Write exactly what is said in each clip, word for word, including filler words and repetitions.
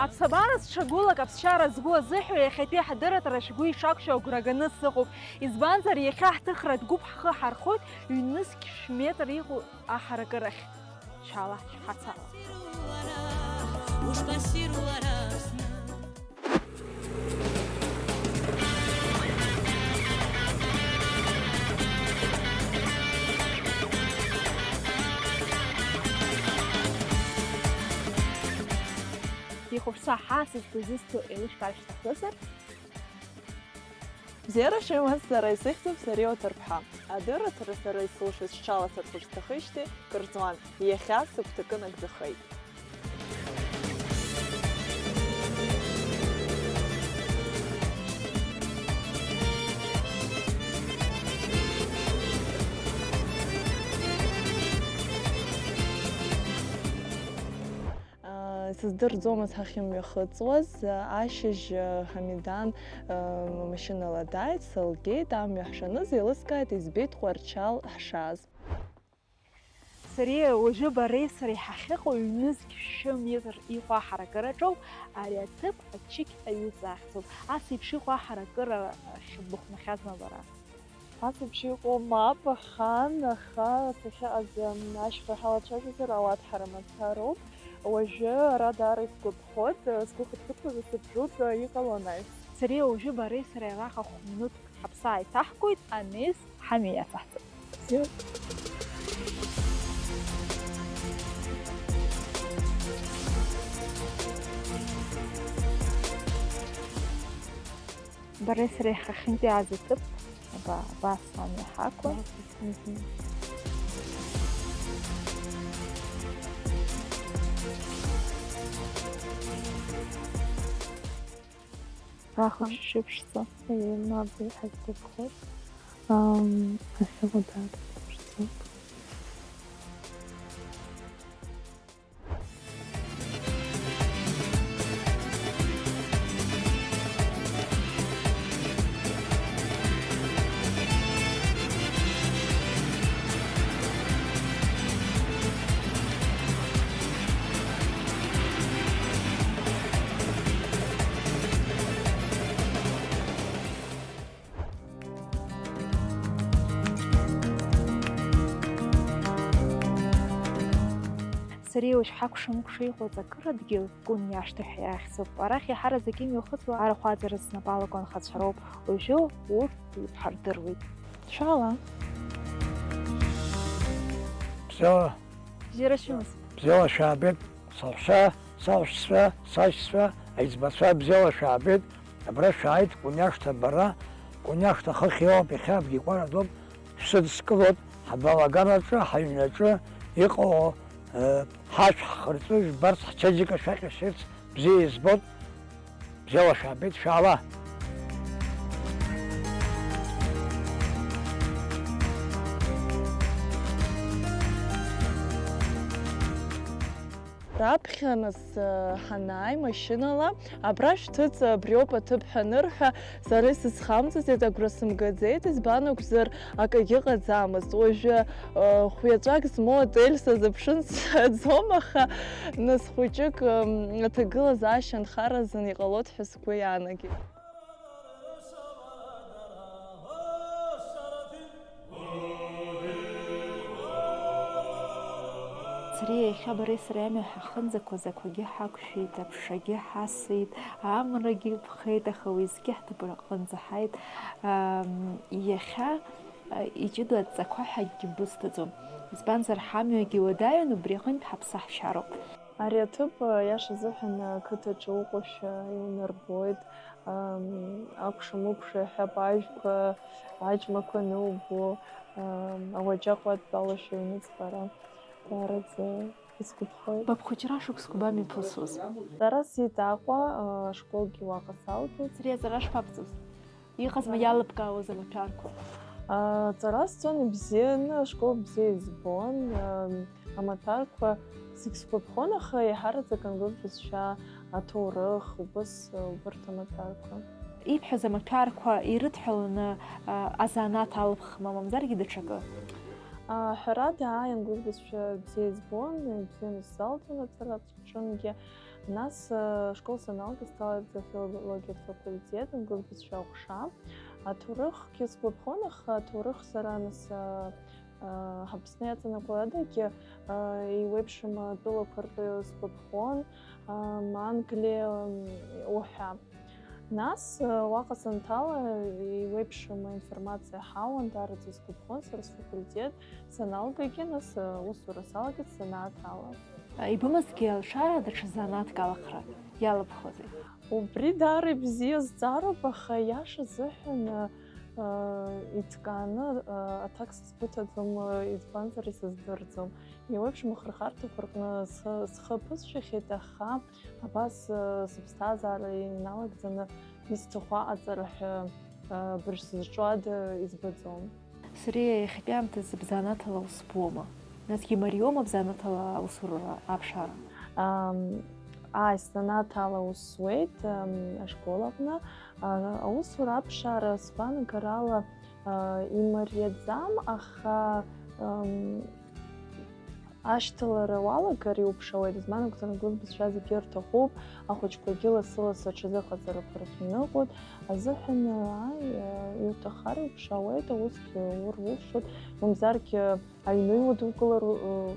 Аԥсабара зҽагәылак аԥсшьара згәы азыҳәа иахьатәи ҳдырраҭара шәгәы ишақәшәо агәра ганы сыҟоуп, избанзар, иахьа ҳҭыхратә гәыԥ ҳхы ҳархоит ҩнызқь шә-метр иҟоу аҳаракырахь. Шәаала, шәҳацала. Ихәаԥса ҳасас дызусҭоу еилышәкаар шәҭахызар? Бзиара шәымаз, сара исыхьӡуп Сариа Ҭарԥҳа. Адырраҭара сара исылшаз сҽаласырхәыр сҭахижьҭеи кыр ҵуан, иахьа сыгәҭакы нагӡахеит. Сыздырӡомызт ҳахьымҩахыҵуаз, ашьыжь Ҳамидан машьынала дааит, сылгеит, амҩа ҳшаныз еилыскааит, избеит Тҟәарчал ҳшааз. Сариа, уажәы бареи сареи ҳахьыҟоу ҩнызқь шәы метр иҟоу аҳаракыраҿоуп, ари аҭыԥ ачықь аҩы ҵахьӡуп. Ас еиԥш иҟоу аҳаракыра ахьыбыхәнахьазма бара? Ас еиԥш иҟоу мап, ахан, аха сахьыҟаз, м, ашьха ҳалацәажәозар, ауат ҳара мацароуп. Уажәы ара даара исгәаԥхоит, сгәы хыҭхыҭуазар сыԥжәоит, иҟало анаҩс. Сариа, уажәы бареи сареи араҟа хә-минуҭк ҳаԥсы ааиҭаҳкуеит, анеиз ҳамҩа иацаҳҵоит. Бзиоуп. Бареи сареи ҳахьынтәи ааз аҭыԥ, аба-, абас амҩа ҳақәын. Мгм. Ахәшә шәыԥшӡа. Еи, мап, еиҳа сгәаԥхоит. Ам, ахьыҟоу даара сгәаԥхоит. Сариа, уажә ҳакәша-мыкәша иҟоу аҵакыра дгьыл Кәын иашҭа ҳәа иахьӡуп. Арахь иаҳараӡак имҩахыҵуа арахә ааӡара знапы алаку анхацәа роуп. Уажәы урҭ ҳардыруеит. Шәаала. Бзиала. Бзиара шәымаз. Бзиала шәаабеит, саҳәшьа, саҳәшьцәа, сашьцәа, аиҵбацәа, бзиала шәаабеит. Абра шәааит, Кәын иашҭа бара, Кәын иашҭа хыхь иоуп, иахьа абгьы кәараӡоуп, шәсыдскылоит, ҳбалагараҿы, ҳаҩнаҿы иҟоу, э, ҳашә, ҳхырҵәы жәбарц, ҳчеиџьыка шәаҟьа шәырц бзиа избоит, бзиала шәаабеит, шәаала! Раԥхьа нас, э, ҳанааи машьынала, абра шәҭыҵ, абриоуп аҭыԥ ҳәа анырҳәа, сара исызхамҵаӡеит, агәра сымгаӡеит, избан акәзар, акагьы ыҟаӡамызт. Уажәы, э, хәҩаҵәак змоу отель сазыԥшын сҳәаӡом, аха нас хәыҷык, м, аҭагылазаашьа анхаразын иҟалоит ҳәа сгәы иаанагеит. Сариа, иахьа бареи сареи амҩа ҳахынӡақәаз ақәагьы ҳақәшәеит, аԥшагьы ҳасит, амрагьы ԥхеит, аха уеизгьы ҳҭыԥ аҟынӡа ҳааит. Ам, иахьа, а, иҷыдоу адҵақәа ҳәа акгьы бысҭаӡом. Избанзар, ҳамҩагьы уадаҩын, убри аҟынтә ҳаԥсы ҳшьароуп. Ари аҭыԥ, иаша азыҳәан, ақыҭаҿы уҟоушәа иунарбоит, ам, акәша-мыкәша иҳәап ажәқәа, аџьмақәа анубо, ам, ауаџьаҟ уадтәалашәа иуныҵҟьара. Даараӡа исгәаԥхоит. Ба бхәыҷра шықәсқәа бамҩаԥысуаз? Сара сиит Аҟәа, а, ашколгьы уаҟа салгеит. Сариа, аҵара шԥабҵоз? Иҟазма иалыбкаауаз амаҭәарқәа? Аҵара сҵон ибзианы, ашкол бзиа избон, амаҭәарқәа зегь сгәаԥхон, аха еиҳараӡак англыз бызшәа, аҭоурых, убыс, убарҭ амаҭәарқәа. Ибҳәаз амаҭәарқәа ирыдҳәаланы, а, азанааҭ албхма, мамзаргьы даҽакы? Ҳәарада, ааи, англыз бызшәа бзиа избон, ибзианы исзалҵон аҵараҿынгьы. Нас, ашкол саналга, сҭалеит афилологиатә факультет, англыз бызшәа аҟәша. Аҭоурыхгьы сгәаԥхон, аха аҭоурых сара, нас, Аԥсны иаҵанакуа адагьы, еиуеиԥшым атәылақәа ртәы сгәаԥхон, Англиа уҳәа. Нас, уаҟа санҭала, еиуеиԥшым аинформациа ҳауан, даараӡа исгәаԥхон сара сфакультет саналгагьы, нас, аусура салагеит санааҭала. Ибымазҭгьы алшара даҽа занааҭк алахра иалабхузеи? Убри даара ибзиа зҵаароуп, аха иаша азыҳәан, иҭкааны, аҭак сызгәаҭаӡом, избанзар исыздырӡом. Еиуеиԥшым ахырхарҭақәа рҟны схы, схы аԥысшәахьеит, аха абас, сыԥсҭазаара иналагӡаны исҭаху аҟаҵара ҳәа, быржә сызҿуада избаӡом. Сара иахьатәи аамҭазы бзанааҭ ала ус буоума? Насгьы имариоума бзанааҭ ала аусура аԥшаара? Ааи, сзанааҭ ала ус зуеит, ашкол аҟны. Аусура аԥшаара сгәанагарала имариаӡам, аха ашьҭалара уалагар иуԥшаауеит, избан акәзар, англыз бызшәа зегьы рҭахуп, ахәыҷқәагьы лассы-лассы аҽазыҟаҵарақәа рахь иныҟәоит азыҳәан, ааи, иуҭаххар иуԥшаауеит, аусгьы ур улшоит, мамзаргьы аҩны иудукылар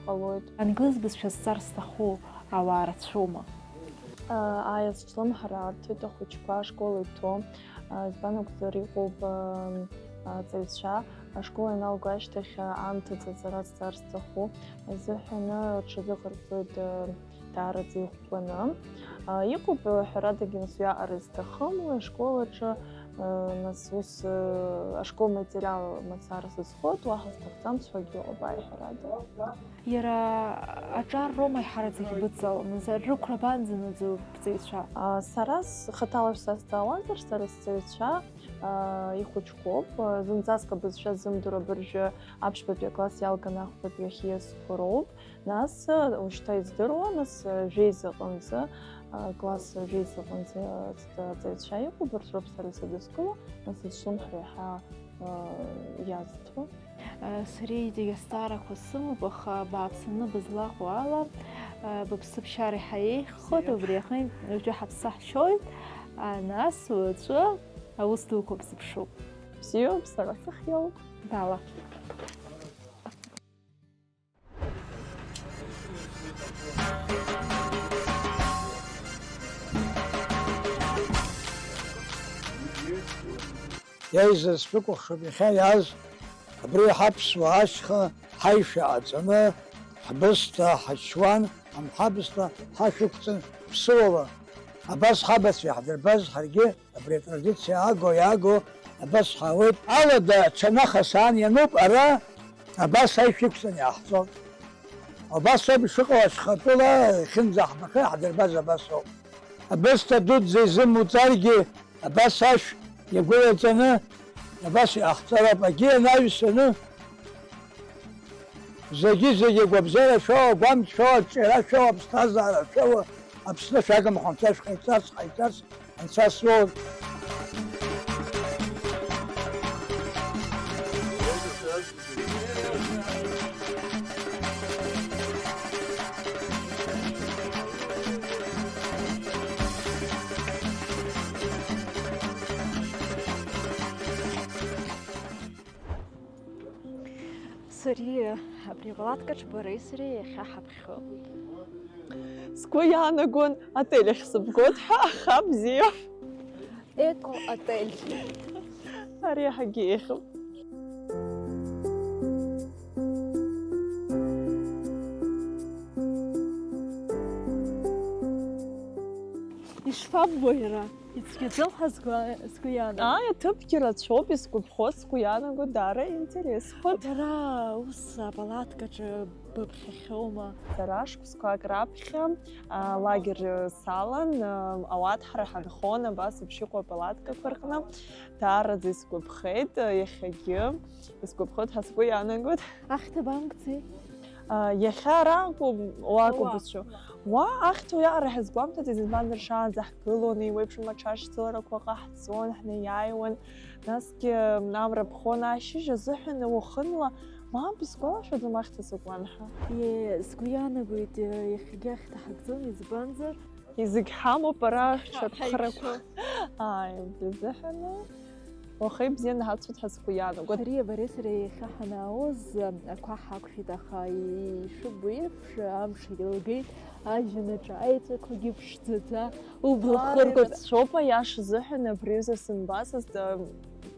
ҟалоит. Англыз бызшәа зҵар зҭаху ауаа рацәоума? Ааи, азҿлымҳара арҭоит ахәыҷқәа ашкол иҭоу, избан акәзар, иҟоуп аҵаҩцәа, ашкол ианалго ашьҭахь аамҭаӡа аҵара зҵар зҭаху азыҳәан рҽазыҟарҵоит даараӡа иӷәӷәаны. Иҟоуп, ҳәарадагьы, нас уиаҟара изҭахым уи ашкол аҿы, нас ус ашкол материал мацара сызхоит, уаҳа сҭахӡам сҳәогьы ыҟоуп, ааи, ҳәарада. Иара аҿар роума аиҳараӡак ибыдҵалом, нас рықәра абанӡанаӡои бҵаҩцәа? Сара схаҭала шәсазҵаауазар, сара сҵаҩцәа ихәыҷқәоуп, зынӡаск абызшәа ззымдыруа абыржәы аԥшьбатәи акласс иалганы ахԥатәи ахьиасқәа роуп. Нас, ушьҭа издыруа, нас, жәеиза аҟынӡа, класс жәеиза аҟынӡа аҵаҩцәа иҟоуп, урҭ роуп сара сыдыскыло, нас, зҿлымҳара иаҳа иазҭо. Сара иҵегь азҵаарақәа сымоуп, аха бааԥсаны бызлаҟоу ала, быԥсыԥшьара иаҳа еиӷьхоит, убри аҟынтә уажәы ҳаԥсы ҳшьоит, нас уаҵәы аус дуқәа бзыԥшуп. Бзиоуп, сара сыхиоуп. Бала. Иаизар сшәыкәыхшоуп иахьа иааз абри ҳаԥсуа ашьха ҳаишәа ҟаҵаны, ҳбысҭа ҳачуан, ҳамҳабысҭа ҳашәықәҵан ԥсыуала. Абас ҳабацәа иаҳдырбаз ҳаргьы абри атрадициа аго, иаго, абас ҳаауеит. Алада ачанаха саан иануп, ара абас аишәа иқәҵаны иаҳҵон. Убас ауп ишыҟоу, ашьхатәыла иахьынӡаҳбаха иаҳдырбаз абас ауп. Абысҭа дуӡӡа изымуҵаргьы, абас ашә иагәылаҵаны, абас иҟаҳҵароуп, акгьы ианаҩсаны. Зегьы-зегьы агәабзиара шәоуа, агәамч шәоуа, аҿиара шәоуа, аԥсҭазаара шәоуа, Аԥсны шәагым хәанцәа шәҟаиҵарц, ҟаиҵарц, Анцәа соур. Сариа, абри апалаткаҿ бареи сареи иахьа ҳаԥхьоит. Сгәы иаанагон отель ахь сыбгоит ҳәа, аха бзиа. Еко отель. Ари иаҳагьы еиӷьуп. Ишԥаббо иара? Ицәгьаӡом ҳәа сгәы, сгәы иаанагоит. Ааи, аҭыԥгьы рацәоуп, исгәаԥхо, сгәы иаанаго, даара интересхоит. Бара ус апалаткаҿы быԥхьахьоума? Сара шықәсқәак раԥхьа, а, лагер салан, а, ауат ҳара ҳанхон, абас еиԥш иҟоу апалаткақәа рҟны. Даараӡа исгәаԥхеит, а, иахьагьы. Исгәаԥхоит ҳәа сгәы иаанагоит. Ахьҭа бамкӡеи? А, иахьа ара акәым, уа акәым бызшәа. Уа ахьҭа уиаҟара ҳазгәамҭаӡеит, избанзар, шаанӡа ҳгылон, еиуеиԥшым аҽашьцыларақәа ҟаҳҵон, ҳнеиааиуан, насгьы амра ԥхон, ашьыжь азыҳәан уахынла Мап, исгәалашәаӡом ахьҭа закәан ҳәа. Е, сгәы иаанагоит, е, иахьагьы ахьҭа ҳагӡом, избанзар? Зегь ҳамоуп ара ҳаиқәшәа. Ҳаиқәшәақәа. Ааи, убри азыҳәаны уаха ибзианы ҳацәоит ҳәа сгәы иаанагоит. Ари абареи сареи иахьа ҳанаауаз ақәа ҳақәшәеит, аха ишыббо еиԥш, амш еилагеит, ажәҩан аҿы аеҵәақәагьы ԥшӡаӡа убла хыркәа. Ааи, рацәоуп, аиаша азыҳәан абри аҩыза сымбацызт,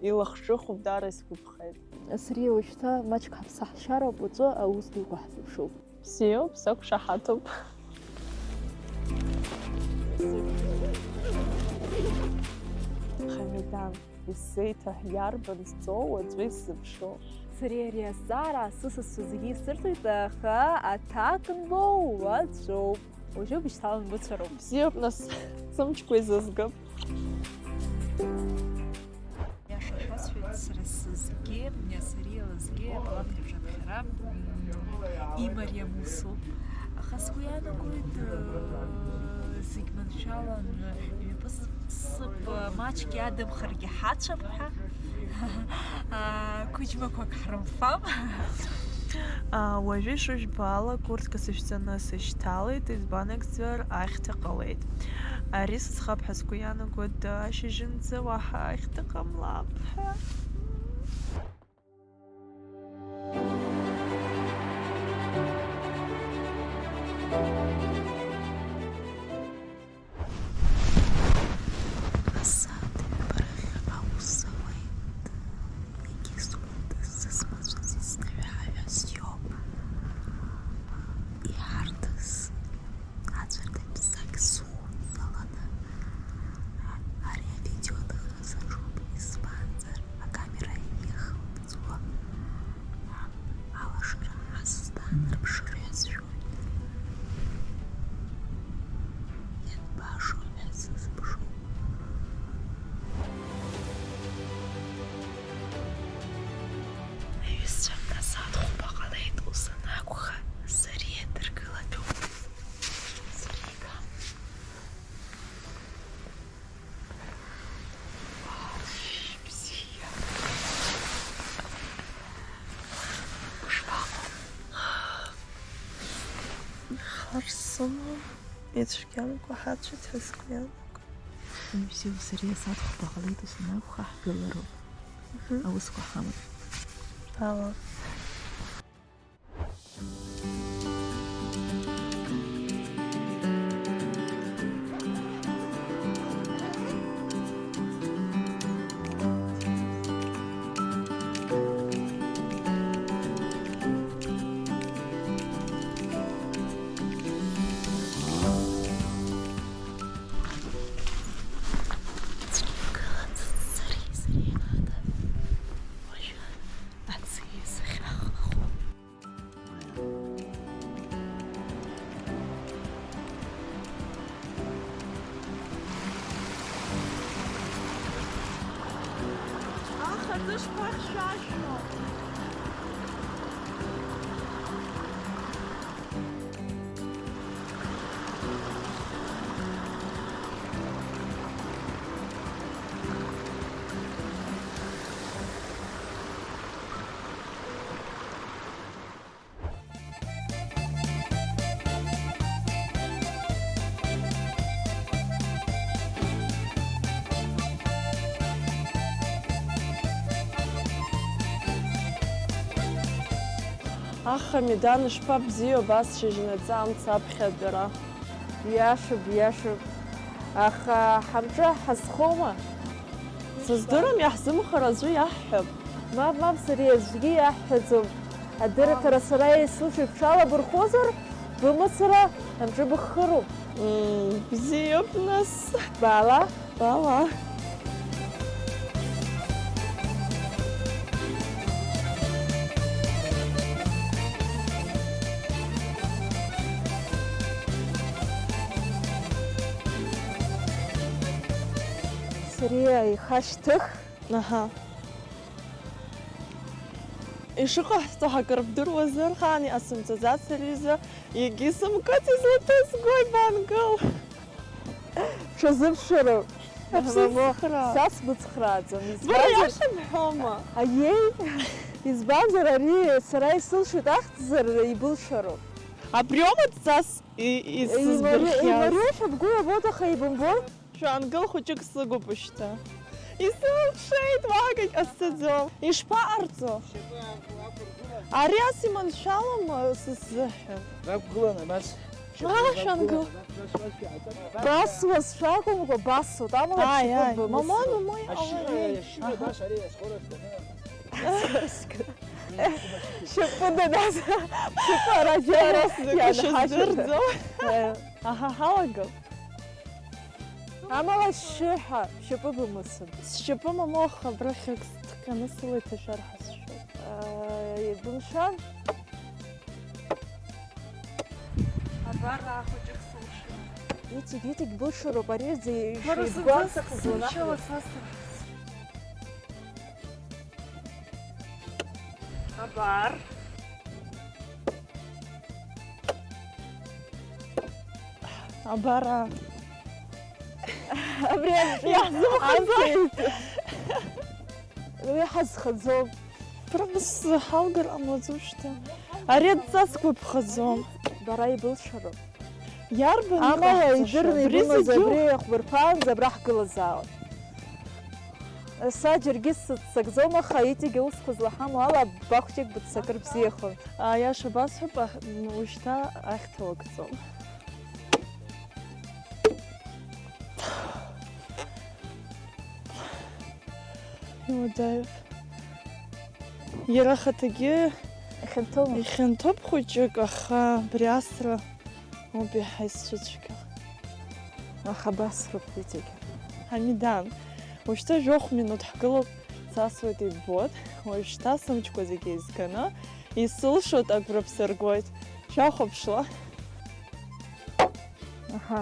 илахҿыхуп, даара исгәаԥхеит. Сариа, уажәшьҭа маҷк ҳаԥсаҳшьароуп, уаҵәы аус дуқәа ҳзыԥшуп. Бзиоуп, сақәшаҳаҭуп. Хамидан, исзеиҭаҳә, иарбан зҵоу уаҵәы исзыԥшу? Сариа, ари азҵаара сысасцәа зегьы исырҭоит, аха аҭак нбоу уаҵәоуп. Уажәы бышьҭала нбыцәароуп. Бзиоуп, нас, сымчқәа изызгап. Иаша шәасҳәоит, сара сызгьы, Сариа лызгьы апалатка рҿаԥхьара, м, имариам усуп. Аха сгәы иаанагоит, э, зегь маншәалан, ҩаԥысып, маҷк иадамхаргьы ҳацәап ҳәа. А, қәыџьмақәак ҳрымфап. А, уажәы ишыжәбо ала, куртка сышәҵаны сышьҭалеит, избан акәзар, ахьҭа ҟалеит. Ари сыӡӷаб ҳәа сгәы иаанагоит, ашьыжьынӡа уаҳа ахьҭа ҟамлап ҳәа. Асааҭ ҩба рахь аус ауеит. Егьи схәыда сызмаҵәаз иснаҩ-ааҩуа сиоуп. Иҳарҭаз аӡәыр даԥсак схәыцаланы, ари авидео аҭыхра саҿуп, избанзар, акамера иахылҵуа алашара ҳазҭан рыԥшыр ҳәа сшәоит. Ианбашоу ҳәа сазыԥшуп. Аҩызцәа, асааҭ хәба ҟалеит, ус анакәха, Сариа дыргылатәуп. Сариа, ига. Бзиа. Ишԥаҟоу? Харсума, ицәгьамкәа ҳацәеит ҳәа сгәы иаанагоит. Бзиоу, Сариа, асааҭ хәба ҟалеит, ус анакәха, ҳгылароуп. Мгм. Аусқәа ҳамоуп. Ала. Сареи сареи ада уажәы аӡы исахьахахо. Аха ӡышқәа ахьшәашәо. Аха, Медан, ишԥабзиоу абас шьыжьнаҵы амца аԥхьатәара? Иашоуп, иашоуп. Аха ҳамҿы ҳазхоума? Сыздырам, иаҳзымхар аӡәы иаҳҳәап. Мап, мап, сара аӡәгьы иаҳҳәаӡом. Адырраҭара сара исылшо шәҽалабырхәозар, бымацара амҿы быххыроуп. Мм, бзиоуп, нас. Баала. Баала. Сариа ихашьҭых. Аҳа. Ишыҟаҳҵо ҳакыр бдыруазар, хаан иҟасымҵаӡац ари азы, егьи сымкыц излаҭәыз сгәы ибангыл. Ҽазыԥшыроуп. Аԥсыцхраа. Са сбыцхрааӡам. Бара избанзар, иаша бҳәома? Аиеи! Избанзар, ари сара исылшоит ахьӡзар ибылшароуп. Абриоума дҵас и-, исызбырхиаз? Имариоушәа бгәы иабоит, аха ибымбои? Шәаангыл, хәыҷык сыгуп шьҭа. Исылшеит, уаҳа акагь ҟасҵаӡом. Ишԥаҟарҵо? Ари ас иманшәалома сзыҳәан? Дақәгылан абас. Аа, шәангыл. Басуаз шәакәымкәа, басуеит, амала. Ааи, ааи, шәгәы бымысуа. Мамои, мамои, ауаҩы. Шьапы даназ, шьапы араџьара ианҳашьҭырҵо. Аҳа, ҳалагап. Амала шьшьыҳәа шьапы бымысын. Сшьапы мамоу, аха абрахь ак сҭҟьаны сыла иҭашәар ҳәа сшәоит. Бымшәан. Абар, аа, хәыҷык сылшеит. Иҵегь, иҵегь былшароуп, ари зегь шәигәаҵахеит. Абар. Абар, аа. Абри иаҳзымхаӡо. Уи ҳазхаӡом. Просто ҳалгар ҟамлаӡои шьҭа? Ари адҵа сгәаԥхаӡом. Бара ибылшароуп. Иарбан? Амала, ҟаҳҵаша? Идырны абри ибымаз зегьы абри иахәбырԥаанӡа абра ҳгылазаауан. Са џьаргьы сыццакӡом, аха иҵегь аусқәа злаҳамоу ала, бахәҷык быццакыр бзиахон. Аиаша басҳәап, ах-, м, ушьҭа ахьҭа уакӡом. Иуадаҩуп. Иара ахаҭагьы ихьанҭоума? Ихьанҭоуп хәыҷык, аха абри асра ауп иаҳа исцәыцәгьоу. Аха абас рыхәыҷык. Ҳамидан, уажәшьҭа жәохә минуҭ ҳгылоуп, цасуеит иббоит, уажәшьҭа сымчқәа зегьы еизганы, исылшоит агәра бсыргоит. Шәахәаԥшла. Аҳа.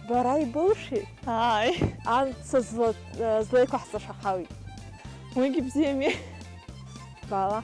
Бара ибылшеит? Ааи. Амца зла-, злеиқәаҳҵаша ҳауит. Уигьы бзиами. Бала.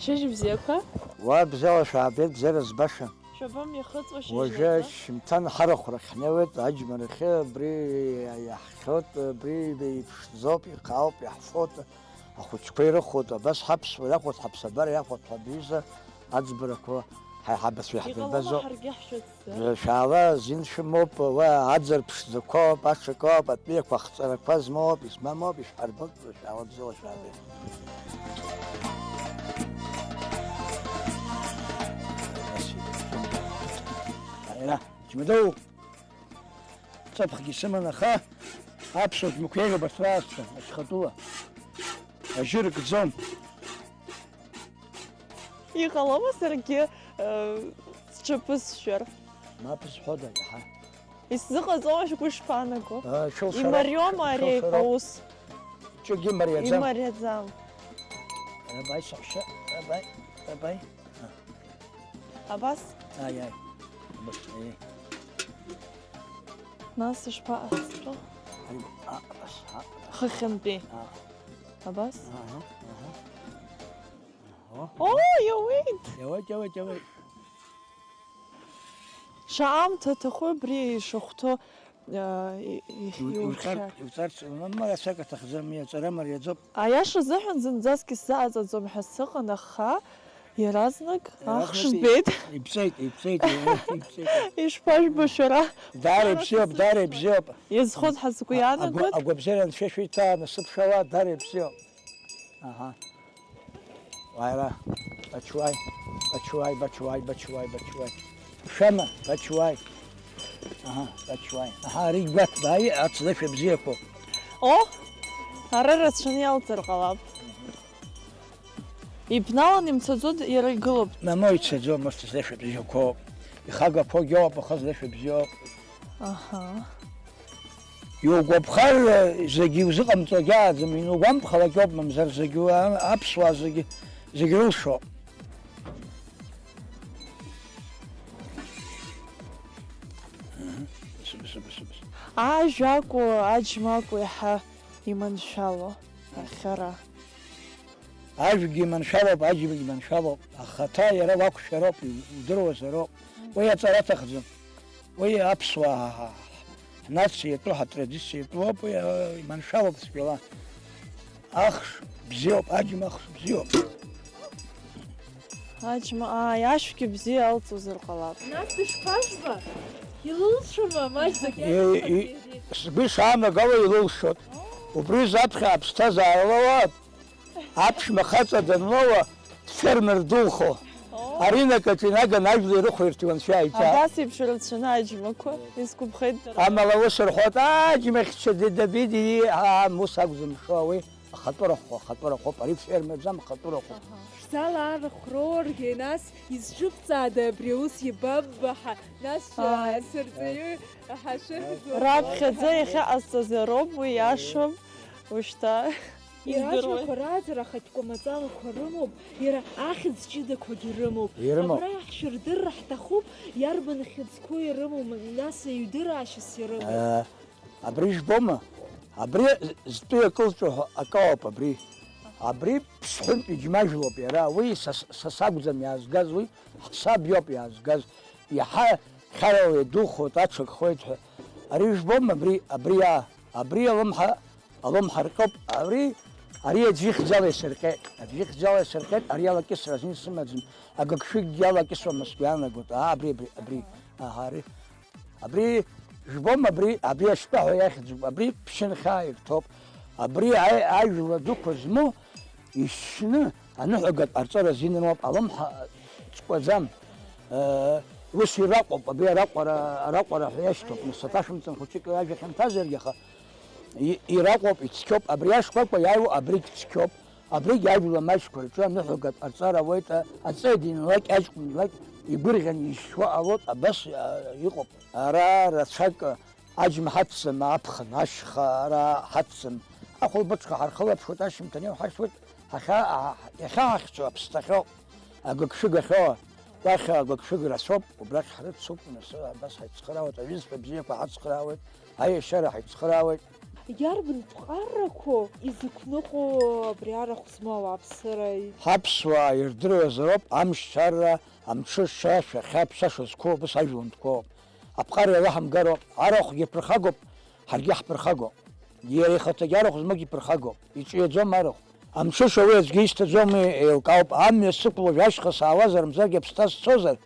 Шьыжь бзиақәа. Уа бзиала шәаабеит, бзиара збаша. Шәабам иахыҵуа шьыжь. Уажәы лаҵа шьымҭан ҳарахә рахь ҳнеиуеит, аџьмарахьы абри иаҳхьоит, абри иԥшӡоуп, ихаауп, иаҳфоит, ахәыҷқәа ирыхәоит, абас ҳаԥсуа иахәоит, ҳаԥсабара иахәоит ҳәа бҩыза аӡбарақәа ҳаиҳабацәа иаҳдырбазо. Иҟалома ҳаргьы ҳшәыцзар? Шәаала, азин шәымоуп, уа аӡар ԥшӡақәоуп, ашакоуп, атәыҩақәа ахҵарақәа змоуп, измамоуп, ишәҳарбоит, шәаала бзиала шәаабеит. Аира, Џьмадоу, ҵыԥхгьы сыман, аха аԥсуа џьмақәа еиӷьуп арҭ раасҭа, ашьхатәыла. Ажьы рыгӡом. Иҟалома саргьы, э, сҽаԥысшәар? Мап зҳәода, иаҳа? Исзыҟаҵома, шәгәы шԥаанаго? Э, шәылшароуп, имариома ари шәылшароуп. Аус? Ҿыгьы имариаӡам. Имариаӡам. Абаи, саҳәшьа, абаи, абаи. Абас? Аи, аи. Абас, аи. Нас ишԥаҟасҵо? Аи, а, абас, а, абас. Хыхьынтәи. А. Абас? Аҳа, аҳа. О. О, иауеит! Иауеит, иауеит, иауеит. Шаамҭа аҭаху абри ишахәҭоу аа, и-, и-, Иу-, иуцар-, иуцар-, иуцарц, ма, ма рацәак аҭахӡам, иаҵара мариаӡоуп. Аиаша азыҳәан зынӡаск исзааӡаӡом ҳәа сыҟан, аха иаразнак ахш Иаразнак збеит. Иԥҵәеит, иԥҵәеит, иԥҵәеит. Ишԥажәбо шәара? Даара ибзиоуп, даара ибзиоуп. Иазхоит ҳәа сгәы А-, иаанагоит. Агәа-, агәабзиара анцәа шәиҭа, насыԥ шәала, даара ибзиоуп. Аҳа. Уара, бачуаи, бачуаи, бачуаи, бачуаи, бачуаи. Шәама, бачуаи. Аҳа, бачуаи. Аҳа, ари гәаҭ, бааи, аҵлашәа бзиақәоуп. О, ара рацәаны иалҵыр ҟалап. Ибналан имцаӡо д-, иара игылоуп. Мамо, ицаӡом, урҭ злашәа бзиақәоуп. Ихагақәоугьы ыҟоуп, аха злашәа бзиоуп. Аҳа. Иугәаԥхар, зегьы иузыҟамҵо агьааӡам, ианугәамԥхалак иоуп, мамзар зегьы уа-, аԥсуаа зегьы, зегь рылшо. Ажә акәу, аџьма акәу иаҳа иманшәало, ахьара. Ажәгьы иманшәалоуп, аџьмагьы иманшәалоуп, ахаҭа иара уақәшәароуп, иудыруазароуп. Уи аҵара аҭахӡам. Уи аԥсуаа ҳнациатәу, ҳтрадициатәу ауп, уи, а, иманшәалоуп цәгьала. Ахш бзиоуп, аџьма ахш бзиоуп. Аџьма, ааи, ашәгьы бзиа алҵуазар ҟалап. Нас дышԥажәба? Илылшома, маҷӡак Е, и-, иаҵәахыргьежьит? Сгәы ишаанагало илылшоит. Убри заԥхьа аԥсҭазаара лоуа, аԥшәма хаҵа данлоуа, дфермер духо. О. Аринак аҿы инаган ажәла ирыхәо ирҭиуан шәааиҵаа. Абас еиԥш рацәаны аџьмақәа, исгәаԥхеит дара. Амала ус рҳәоит, аџьмахьча дедабиди, аа, ус акәӡам шәоуи. Ахатәы рахәы, ахатәы рахәоуп, ари фермаӡам, ахатәы рахәы. Аҳа. Шәзала арахә роургьы, нас изҿыбҵаада абри аус ибаббаҳа, нас, Ааи. Сырҵаҩы ҳашырӡуа. Раԥхьаӡа иахьаҟасҵаз ароуп, уи иашоуп, ушьҭа Иара издыруеит. Аџьмақәа рааӡара ахатә кәамаҵалақәа рымоуп, иара ахьӡ ҷыдақәагьы рымоуп. Ирымоуп. Абра иаҳшәырдырра ҳҭахуп, иарбан хьыӡқәоу ирымоу, нас аҩдыраашьас ирымоу. Э, Абри ижәбома? Абри зтәы иакылҵәо ҳәа акы ауп абри. Абри ԥсҳәынтә иџьмажәлоуп иара. Уи са, са сакәӡам иаазгаз, уи ҳсаб иоуп иаазгаз. Иаҳа хьарала идухоит, аҽакхоит ҳәа. Ари ижәбома абри, абри аа? Абри алымҳа, алымҳа рҟьоуп. Ари, ари аӡә ихьӡала исырҟьеит. Аӡә ихьӡала исырҟьеит, ари алакьысра азин сымаӡам. Агыгшәыгьгьы алакьысуама сгәы иаанагоит. Аа, абри, абри, абри. Аҳа, ари. Абри, жәбом, абри, абри ашьтәа ҳәа иахьӡуп, абри ԥшьынхьаа ирҭоуп, абри аи-, ажәла дуқәа змоу, ишьны аныҳәагатә ҟарҵара азин рымоуп, алымҳа ҵкәаӡам. Э, ус ираҟәоуп, абри араҟәара, араҟәара ҳәа иашьҭоуп, нас аҭашәымҵан хәыҷык ажәа хьанҭазаргьы, аха и-, ираҟәоуп, ицқьоуп, абри ашкәакәа иааиуа абригь цқьоуп. Абригь ажәла маҷқәа рҿы аныҳәагатә ҟарҵара ауеит, аҵеи динлак, аҷкәынлак игәырӷьан ишьуа ҟалоит, абас, а, иҟоуп. Ара рацәак аџьма ҳаццым, аԥхын, ашьха ара ҳаццым. Ахәылбыҽха ҳархылаԥшуеит, ашьымҭан иоуҳашьҭуеит, ҳахьа-, ҳа-, иахьаҳахьчо аԥсҭахьоуп, агыгшәыгахьоу, уахь агыгшәыг рацәоуп, убрахь ҳрыцуп, нас абас ҳаицхыраауеит, аҩызцәа бзиақәа ҳацхыраауеит. Аиашьара ҳаицхыраауеит. Иарбан ԥҟаррақәоу изықәныҟәо абри арахә змоу ауааԥсыра? Ҳаԥсуаа ирдыруазароуп амшцәарра, амҽышша, шәахьа, ԥсаша зқәу, абас ажәлантәқәоуп. Аԥҟарра иалаҳамгароуп, арахәгьы ԥырхагоуп, ҳаргьы ҳԥырхагоуп. Иара ихаҭагьы арахә змоугьы ԥырхагоуп, иҿиаӡом арахә. Амҽыша уи аӡәгьы исҭаӡом, уи еилкаауп. Амҩа сықәло жәашьха саауазар, мзаргьы аԥсҭа сцозар,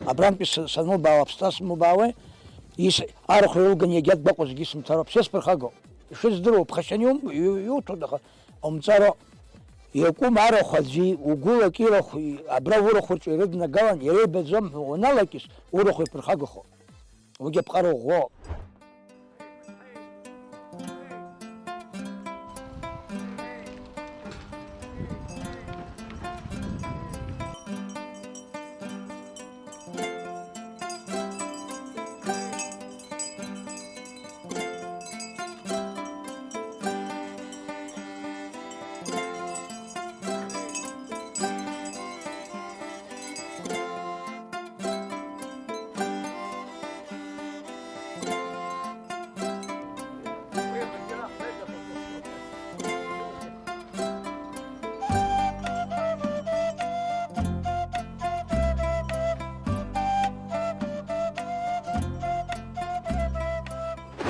абрантәи са-, санылбаауа аԥсҭа сымубаауеи? Ис-, арахә илганы иагьа дгәаҟуа зегьы сымҭароуп, са исԥырхагоуп. Ишыздыруа, уԥхашьаны иум-, иу-, иуҭоит, аха умҵаро. Иакәым арахә аӡәы угәылак ирахә, и-, абра урахә рҿы ирыднагалан, иара ибаӡом ҳәа уаналакьыс, урахә иԥырхагахо. Уигьы аԥҟара ӷәӷәоуп.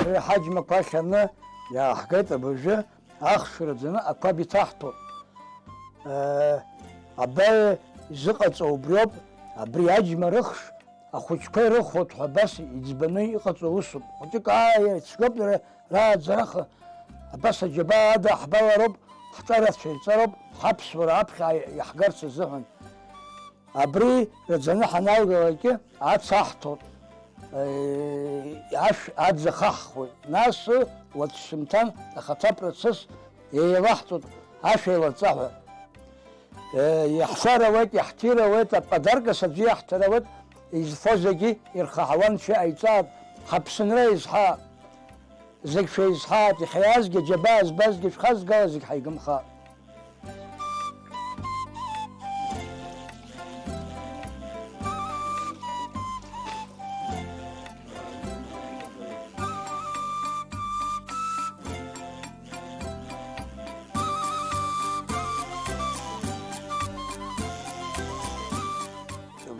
Ҳаџьмақәа ахьаны иааҳгеит абыржәы, ахш раӡаны ақәаб иҭаҳҭо. Э, абаҩ изыҟаҵоу убриоуп, абри аџьма рыхш ахәыҷқәа ирыхәоит ҳәа абас иӡбаны иҟаҵоу усуп. Хәыҷык ааи ицәгьоуп дара рааӡараха, абас аџьабаа ада ҳбалароуп, ҳҿарацәа ирҵароуп, ҳаԥсуара аԥхьа иаҳгарц азыҳәан. Абри раӡаны ҳаналгалакгьы ацаҳҭоит, э, ашә аӡы ахаҳхуеит. Нас уаҵәшьҭан ахаҭа процесс еилаҳҵоит ашә еилаҵа ҳәа. Э, иаҳфарауеит, иаҳҭирауеит, аподаркас аӡәы иаҳҭарауеит, изфо зегьы ирхаҳауан, шьа ҟаиҵааит, ҳаԥсынра изҳа. Зегь шәеизҳааит, иахьа иаазгьы аџьабаа збазгьы шәхазгала зегь ҳаигымхааит.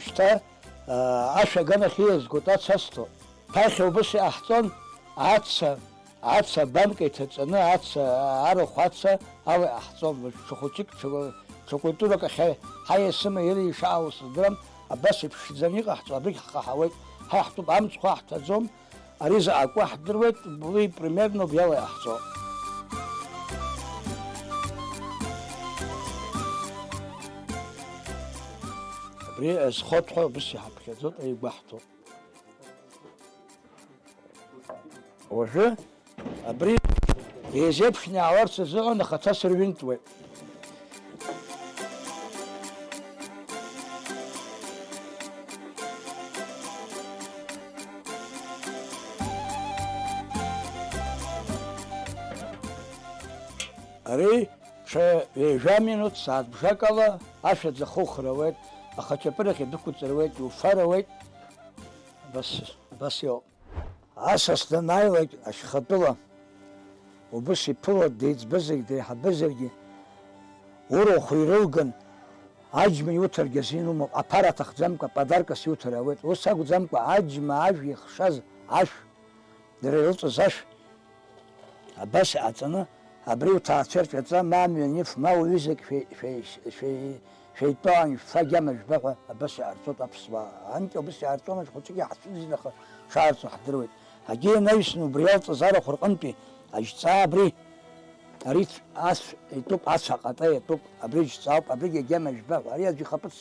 Шьҭа, аа, ашә аганахь ииазгоит, аца асҭо. Ԥахьа убыс иҟаҳҵон, аца, аца абанка иҭаҵаны, аца, арахә аца ала иҟаҳҵон, ҽа хәыҷык, ҽа, ҽа культурак ахь ҳаиасыма иара ишаауа сыздырам, абас иԥшӡаны иҟаҳҵо, абригь ҳхаҳауеит, ҳа иаҳтәуп, амцхә ҳҭаӡом, ари заҟа акәу ҳдыруеит, уи примерно убри ала иҟаҳҵо. Абри азхоит ҳәа убыс иҳаԥхьаӡоит, аигәаҳҭоит. Уажәы абри еизеиԥшны иаауарц азыҳәан ахаҭа сырҩынтуеит. Ари ҽа ҩажәа минуҭ, сааҭ бжак ала ашә аӡахухра ауеит, ахаҿаԥырахь идәықәҵыруеит, иуфар ауеит. Абас, абас иоуп. Асас данааилак ашьхатәыла, убыс иԥыло, деиҵбызаргь, деиҳабызаргьы, урахә ирылган, аџьма иуҭаргьы азин умоуп, аԥара аҭахӡамкәа, подаркас иуҭар ауеит. Ус акәӡамкәа, аџьма ажә ихшаз ашә, дара ирылҵыз ашә, абас иҟаҵаны, абри уҭаацәа рҿаҵа, ма амҩан иф, ма уҩызак шәи-, шәи-, шәи-, шәеидтәалан ишәфа агьама жәба ҳәа абас иаарҵоит аԥсуаа. Анкьа убас иаарҵон, ашәҟәаҿгьы иаҳцәыӡит, аха шаарҵо ҳдыруеит. Агьи инаҩсны убри иалҵыз арахә рҟынтәи ажьҵаа абри, ари ас итәуп, ацәа ҟата иатәуп, абри жьҵаауп, абригь агьама жәба ҳәа, ари аӡә ихаԥыц,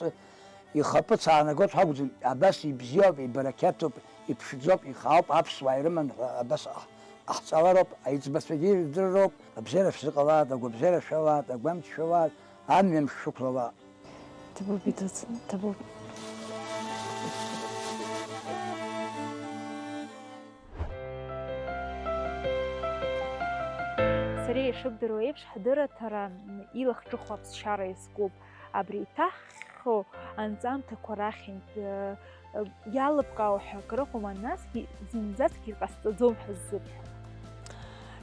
ихаԥыц аанагоит ҳәа акәӡам, абас ибзиоуп, ибарақьаҭуп, иԥшӡоуп, ихаауп, аԥсуаа ирыман ҳәа абас ҟаҳ-, ҟаҳҵалароуп, аиҵбацәагьы ирдырроуп, абзиара шәзыҟалааит, агәабзиара шәалааит, агәамч шәалааит, амҩа мш шәықәлалааит. Ҭабуп, идуӡӡаны, ҭабуп. Сара ишыбдыруа еиԥш, ҳдырраҭара илахҿыху аԥсшьара иазкуп. Абри иҭаҳхьоу анҵамҭақәа рахьынтә, э, э, иалыбкаау ҳәа акрыҟоума, насгьы зынӡаск иҟасҵаӡом ҳәа ззыбҳәо?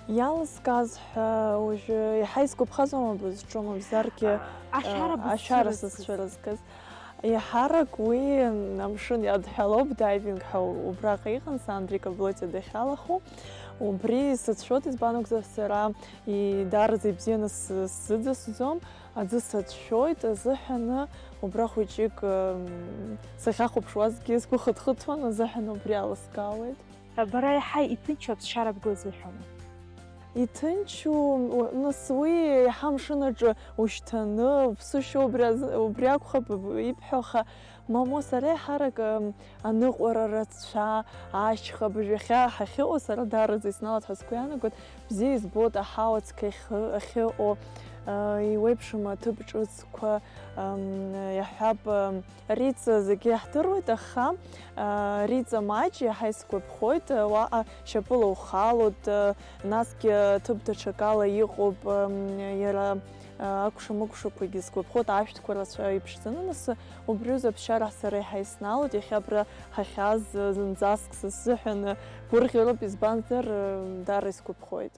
Иалызкааз ҳәа уажәы иаҳа исгәаԥхазоума бызҿу, мамзаргьы, ашара э, ашара бызцәырызгаз. Сызцәырызгаз. Еиҳарак уи амшын иадҳәалоуп, дайвинг ҳәа убраҟа иҟан, Сандрик Аблотиа дахьалахәу. Убри сацәшәоит, избан акәзар, сара и-, даараӡа ибзианы сы-, сзыӡысӡом, аӡы сацәшәоит азыҳәаны, убра хәыҷык, м, сахьахәаԥшуазгьы сгәы хыҭхыҭуан азыҳәан убри алыскаауеит. Бара иаҳа иҭынчу аԥсшьара бгәы азыҳәома? Иҭынчу, у-, нас уи иаҳа амшын аҿы ушьҭаны, уԥсышьоу убри азы, убри акәхап ибҳәо, аха, мамоу, сара еиҳарак, м, аныҟәара рацәа, ашьха абыржә иахьа ҳахьыҟоу, сара даараӡа исналаҭ ҳәа сгәы иаанагоит, бзиа избоит аҳауа цқьа ахьы-, ахьыҟоу, а, иуеиԥшым аҭыԥ ҿыцқәа, ам, иаҳҳәап, ам, Риҵа зегьы иаҳдыруеит, аха, а, Риҵа маҷ иаҳа исгәаԥхоит, а, уаҟа шьапыла ухалоит, а, насгьы ҭыԥ даҽакала иҟоуп, ам, иара, а, акәша-мыкәшақәагьы сгәаԥхоит, ашәҭқәа рацәа иԥшӡаны, нас убри азы аԥсшьара сара иаҳа исналоит, иахьа абра ҳахьааз, а, зынӡаск сыззыҳәан, а, гәырӷьароуп, избанзар, а, даара исгәаԥхоит.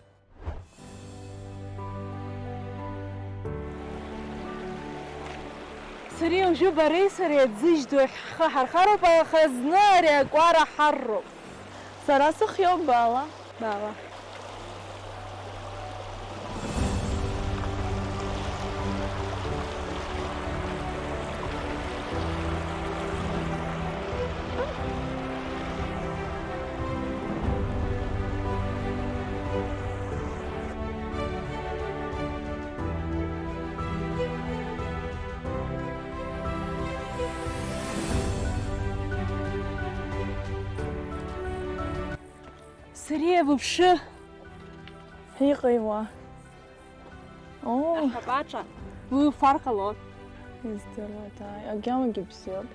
Сареи уажәы бареи сареи аӡыжь ду ахь ҳхы ҳархароуп, аха зны ари акәара ҳарроуп. Сара сыхиоуп баала. Баала. Сариа, вообще. Иҟеи уа? Оо. Ашәаԥаҿа уи уфар ҟалон. Издыруада, ааи, агьамагьы бзиоуп.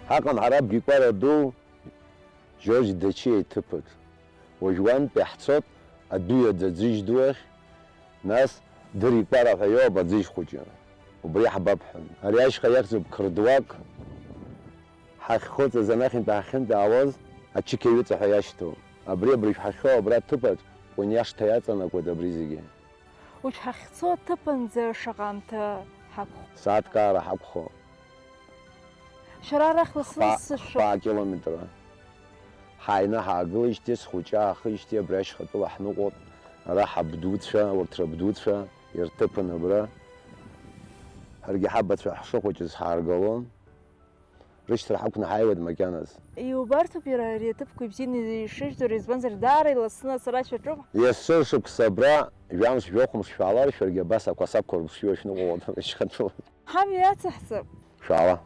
Ҳаҟан ҳара Абгикәара ду Џьорџь Дачиа иҭыԥаҿ. Уажә уантәи ҳцот адәыҩаӡа аӡыжь ду ахь, нас Дырикәара ҳәа иоуп аӡыжь хәыҷы. Убри ҳбап ҳәан. Ари ашьха иахьӡуп қырҭуак. Ҳахьхыҵыз анахьынтә ҳахьынтәаауаз ачықьаҩыҵа ҳәа иашьҭоу. Абри абыржә ҳахьхьоу абра аҭыԥаҿ Кәыниашҭа иаҵанакуеит абри зегьы. Уажә ҳахьцо аҭыԥанӡа шаҟа аамҭа ҳақәхоит? Сааҭк аара ҳақәхо. Шәара арахь лассы-лассы шәы- Хԥа километра. Ҳааины ҳаагылеижьҭеи, схәыҷы аахижьҭеи абри ашьхатәыла ҳныҟәоит. Ара ҳабдуцәа, урҭ рабдуцәа ирҭыԥын абра. Ҳаргьы ҳабацәа ҳшыхәыҷыз ҳааргало. Рышьҭра ҳақәны ҳааиуеит макьаназ. Иубарҭоуп иара ари аҭыԥқәа ибзианы ишыжәдыруа, избанзар, даара иласны ацара шәаҿуп. Есышықәса абра жәамш, жәохәмш шәаалар, шәаргьы абас ақәасабқәа рыԥшҩы шәныҟәоит ашьхатәыла. Ҳамҩа иацаҳҵап. Шәаала.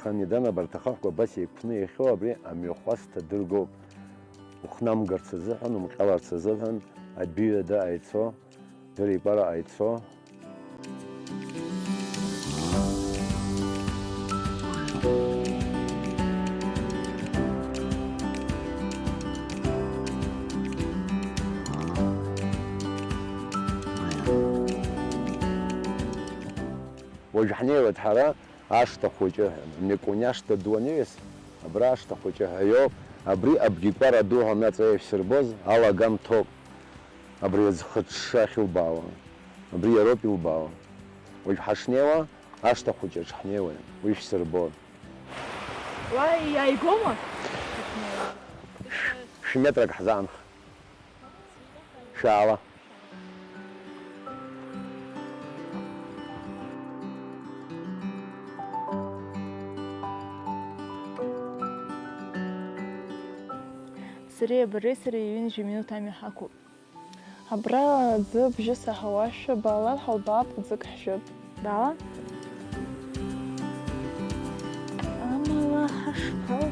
Ханидана абарҭ ахаҳәқәа абас еиқәны иахьоу абри амҩахәасҭа дыргоуп. Ухнамгарц азыҳәан, умҟьаларц азыҳәан адәыҩада аицо, Дырикәара аицо. Уажә ҳнеиуеит ҳара Ашҭа хәыҷы ҳәа, Мекуни ашҭа ду анаҩс, абра Ашҭа хәыҷы ҳәа иоуп, абри Абгикәара ду ҳәа наҵаҟа ишәсырбоз алагамҭоуп. Абри азхыҽҽы ахьылбаауа, абри иароуп илбаауа. Уажә ҳашнеиуа, ашҭа хәыҷы аҿы ҳнеиуеит, уи шәсырбон. Уа иааигома? Шә-, шәметрак ҳзаанх. Шәаала. Сареи бареи сареи ҩынҩажәа минуҭ амҩа ҳақәуп. Абра аӡы бжьы саҳауашәа, баала, ҳалбаап, ӡык ҳжәып. Баала. Амала ҳашԥал-.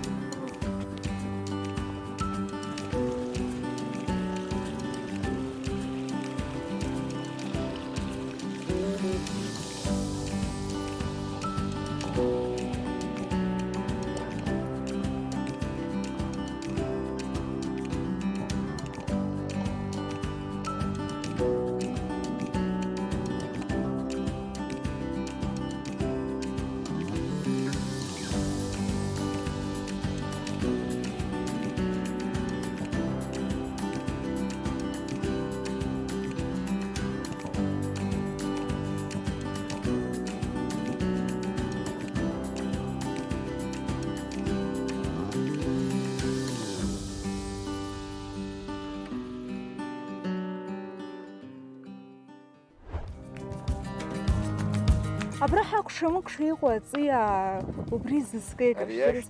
Абра ҳакәша-мыкәша иҟоу аҵиаа убри зызкеи? Ари иахь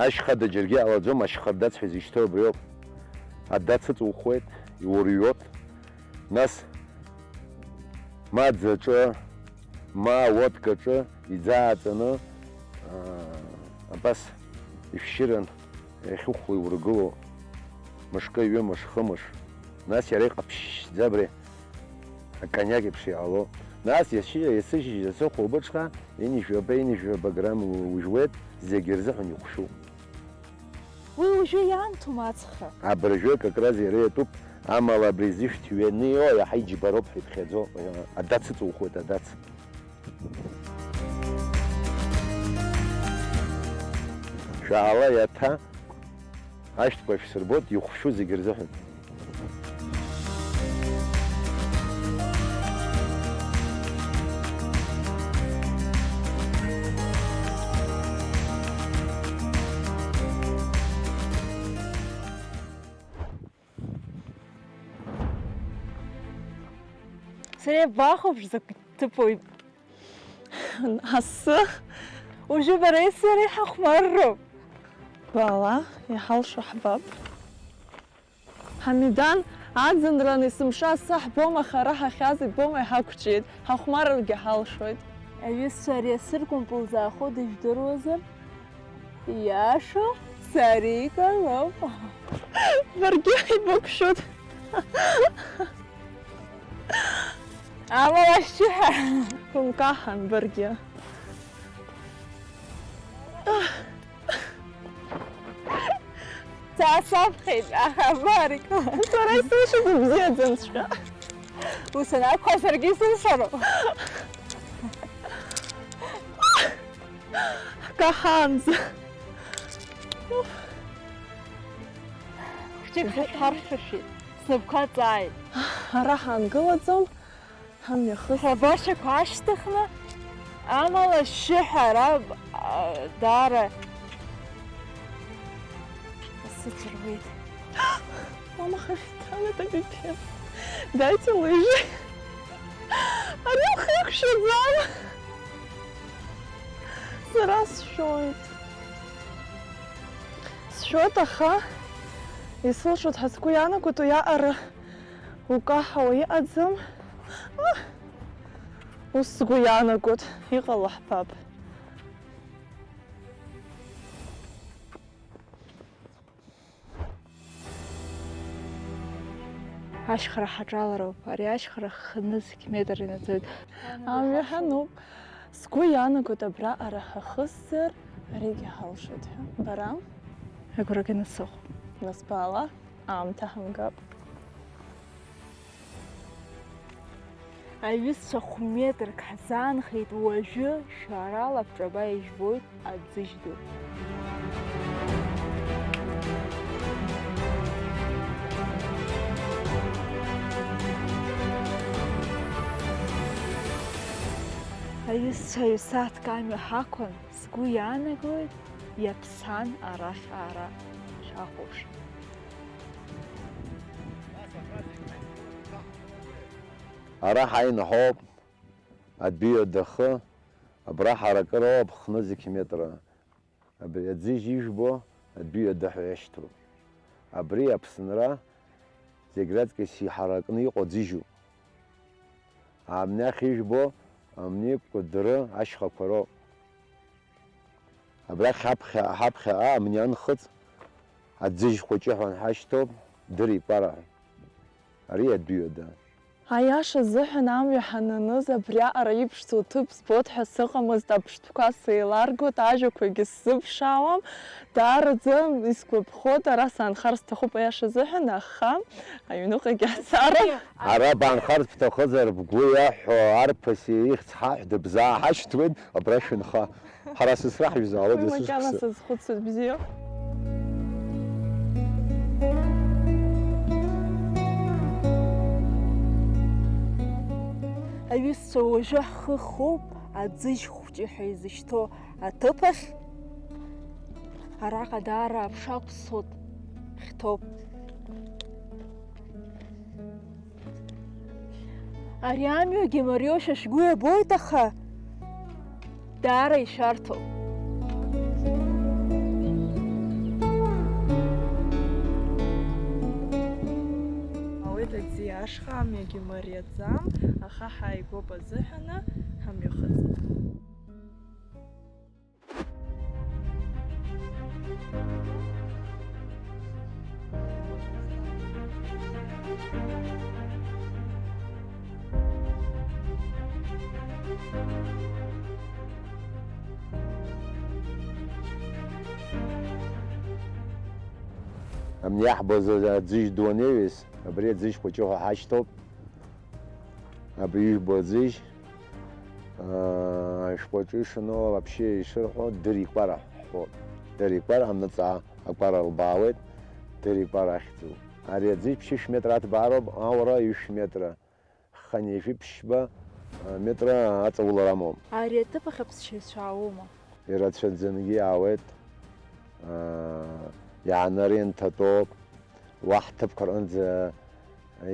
ашьхада џьаргьы иҟалаӡом, ашьхардац ҳәа изышьҭоу абриоуп. Адац ыҵухуеит, иурҩуеит. Нас ма аӡаҿы, ма ауаткаҿы иӡааҵаны, аа, абас ишәшьыран иахьыхәлоу иургыло, мышкы, ҩымш, хымш. Нас иара иҟаԥшьӡа абри акониак еиԥш иҟало. Нас иашьа, есышьыжь, асы хәылбыҽха, ҩынҩажәаба, ҩынҩажәаба грамм ужәуеит, зегьы рзыҳәан ихәшәуп. Уи уажәы иаамҭоума ацха? Абыржәы как раз иара иатәуп, амала абри зышәҭ ҩанио иаҳа иџьбароуп ҳәа иԥхьаӡо, адац ыҵухуеит, адац. Ала иаҭа, ашәҭқәа шәсырбоит, ихәшәу зегьы рзыҳәан. Сара иабахәаԥш, закә ҭыԥуи. Асы. Уажәы бареи сареи ҳахәмарроуп. Бала, иҳалшо ҳбап. Ҳамидан, аӡынран есымша асы ҳбом, аха ара ҳахьаз иббома, иҳақәҿиеит, ҳахәмарыргьы ҳалшоит. Аҩызцәа, ари асы ркәымпыл заахәо дыжәдыруазар? Иашоу, сара икалоуп. Баргьы ибықәшәоит. Амала ашьшьыҳәа. Бымкаҳан баргьы. Саасабхеит, аха абар, икылан. Сара исылшоит убзиаӡамҵәҟьа. Ус анакәха, саргьы исылшароуп. Ҳкаҳаанӡа. Хәҷык ҳархьшәашәеит, снапқәа ҵааит. Ара ҳаангылаӡом, ҳамҩахыҵ. Ҳабашьақәа аашьҭыхны, амала ашьшьыҳәа ара, а, даара сыцәыруеит. Мама, хахьҭана дабиԥиа. Дайте лыжи. Ари ухеиқәшәаӡам. Сара сшәоит. Сшәоит, аха исылшоит ҳәа сгәы иаанагоит, уи аҟара укаҳауа иҟаӡам. Ус сгәы иаанагоит, иҟало ҳбап. Ашьхара ҳаҿалароуп. Ари ашьхара хынызқь метр инаӡоит. Амҩа ҳануп. Сгәы иаанагоит абраҟара ҳахысзар, аригьы ҳалшоит ҳәа. Бара? Агәра ганы сыҟоуп. Нас баала, аамҭа ҳамгап. Аҩызцәа хә-метрк ҳзаанхеит уажәы, шәарала бҿаба ижәбоит аӡыжь ду. Аҩызцәа ҩ-сааҭк амҩа ҳақәын, сгәы иаанагоит, иаԥсан арахь аара шәахәаԥш. Ара ҳаин ҳоуп, адәы адахы, абра ҳаракыроуп хнызқь метра. Абри аӡыжь ижәбо адәы адыҳәа иашьҭоуп. Абри Аԥсынра зегь раҵкыс иҳаракны иҟоу аӡыжьуп. Амни ахь ижәбо, амни Кәыдры ашьхақәа роуп. Абрахь ҳаԥхьа, ҳаԥхьаҟа амни анхыҵ, аӡыжь хәыҷы ҳәа анҳашьҭоуп, Дырикәара ҳәа. Ари адәы ҩада. Аиаша азыҳәан, амҩа ҳананыз, абриаҟара иԥшӡоу ҭыԥ збоит ҳәа сыҟамызт, аԥштәқәа сеиларгоит, ажәақәагьы сзыԥшаауам, даараӡа исгәаԥхоит, ара саанхар сҭахуп аиаша азыҳәан, аха аҩныҟагьы ацароуп. Ара баанхарц бҭахызар, бгәы иаҳәо арԥыс ихьӡ ҳаҳәда бзааҳашьҭуеит, абра шәынха. Ҳара сасра ҳаҩызаауеит. Уи макьана сазхәыцуеит, бзиа. Аҩызцәа, уажәы ҳхы хоуп аӡыжь хәҷы ҳәа изышьҭоу аҭыԥ ахь. Араҟа даара аԥша қәсоит, хьҭоуп. Ари амҩагьы мариоушәа шәгәы иабоит, аха даара ишәарҭоуп. Ауеит аӡиашха, амҩагьы мариаӡам, аха ҳааигәоуп азыҳәаны ҳамҩахыҵ. Амни иаҳбоз аӡыжь ду анеиҩыз, абри аӡыжь хәыҷы ҳәа ҳашьҭоуп. Абри ижәбо аӡыжь, аа, ашәҟәаҿы ишаноу, вообще ишырҳәо, Дырикәара ҳҳәоит. Дырикәар амнаҵаа акәара лбаауеит, Дырикәар ахьӡуп. Ари аӡыжь ԥшьышә метра аҭбаароуп, ауара ҩышә метра, ханижәи ԥшьба метра аҵаулара амоуп. Ари аҭыԥ ахь аԥсшьаҩцәа аауоума? Ирацәаӡангьы иаауеит, аа, иааныренҭатәоуп, уа ҳҭыԥқәа рҟынӡа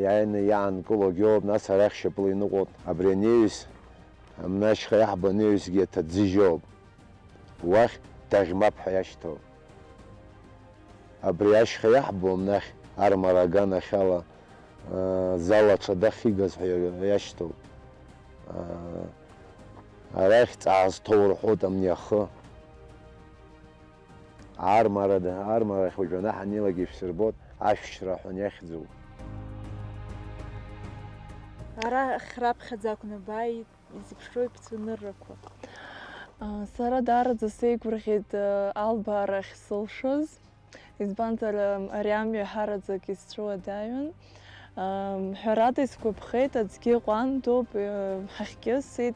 иааины иаанкылогьы ауп, нас арахь шьапыла иныҟәоит. Абри анеҩс, амна ашьха иаҳбо анеҩсгьы аҭаӡыжьоуп. Уахь Даӷьмаԥ ҳәа иашьҭоуп. Абри ашьха иаҳбо амнахь армара аганахьала, аа, зал аҽада ахьигаз ҳәа иашьҭоуп. Аа, арахь ҵаа зҭоу рҳәоит амни ахы. Армарада, армарахь уажәы ана ҳаннеилак ишәсырбот, ашәшьра ҳәа иахьӡуп. Арахь раԥхьаӡа акәны бааит, изеиԥшроу ибцәаныррақәа. Сара даараӡа сеигәырӷьеит, албаарахь сылшоз, избанзар, ари амҩа ҳараӡак исцәуадаҩын. Ҳәарада, исгәаԥхеит, аӡгьы ҟәандоуп, ҳахькьысит,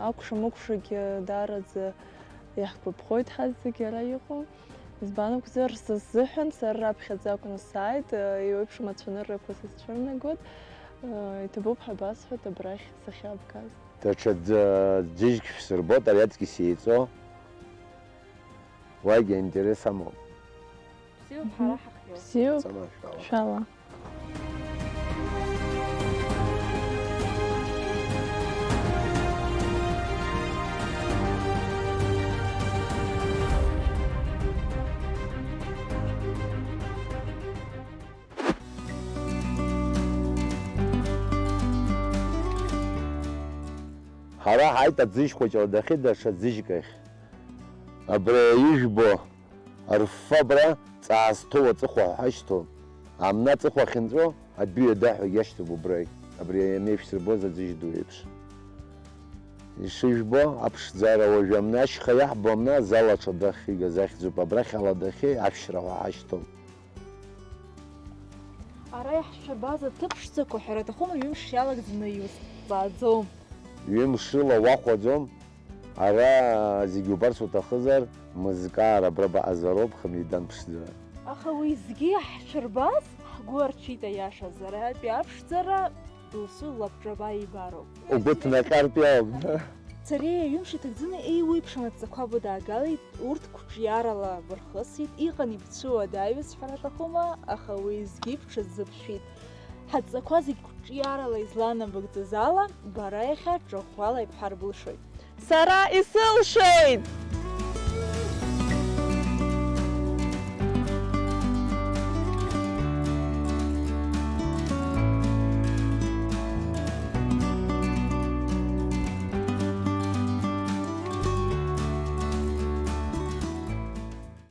акәша-мыкәшагьы даараӡа иаҳгәаԥхоит ҳазегь ара иҟоу. Избан акәзар, са сзыҳәан, сара раԥхьаӡа акәны сааит, еиуеиԥшым ацәаныррақәа сызцәырнагоит, иҭабуп ҳәа басҳәоит абрахь сахьабгаз. Даҽа ӡ-, ӡыжьк шәсырбот, ари аҵкьыс еиҵо. Уагьы аинтерес амоуп. Бзиоуп, ҳара ҳахиоуп. Бзиоуп. Ҵама, шәала. Шәала. Ҳара ҳааит аӡыжь хәыҷы адахьы даҽа ӡыжьк ахь. Абри ижәбо, рффабра ҵаа зҭоу аҵыхәа ҳәа ҳашьҭоу, амна аҵыхәа ахьынҵәо адәы ҩада ҳәа иашьҭоуп убрагь, абри амеи шәсырбоз аӡыжь ду еиԥш. Ишыжәбо аԥшӡара уажәы амна ашьха иаҳбо амна зал аҽада ахьигаз ахьӡуп, абрахь аладахьы ашәшьра ҳәа ҳашьҭоуп. Ара иаҳшәырбаз аҭыԥ ԥшӡақәа ҳәара аҭахума, ҩымш иалагӡаны иузҵааӡом. Ҩымшыла уахәаӡом, ара зегьы убарц уҭахызар, мызкаар абра баҟазароуп, хымҩадан ԥшӡа. Аха уеизгьы иаҳшәырбаз ҳгәы арҽеит аиашаз, аратәи аԥшӡара досу лабҿаба ибароуп. Угәы ҭнаҟьартә иоуп. Цареи аҩымш иҭагӡаны еиуеиԥшым адҵақәа быдаагалеит, урҭ қәҿиарала бырхысит, иҟан ибцәыуадаҩыз ҳәара аҭахума, аха уеизгьы бҽазыԥшәеит. Ҳадҵақәа зегь қәҿиарала изланабыгӡаз ала, бара иахьа ҿахәала ибҳарбылшоит. Сара исылшеит!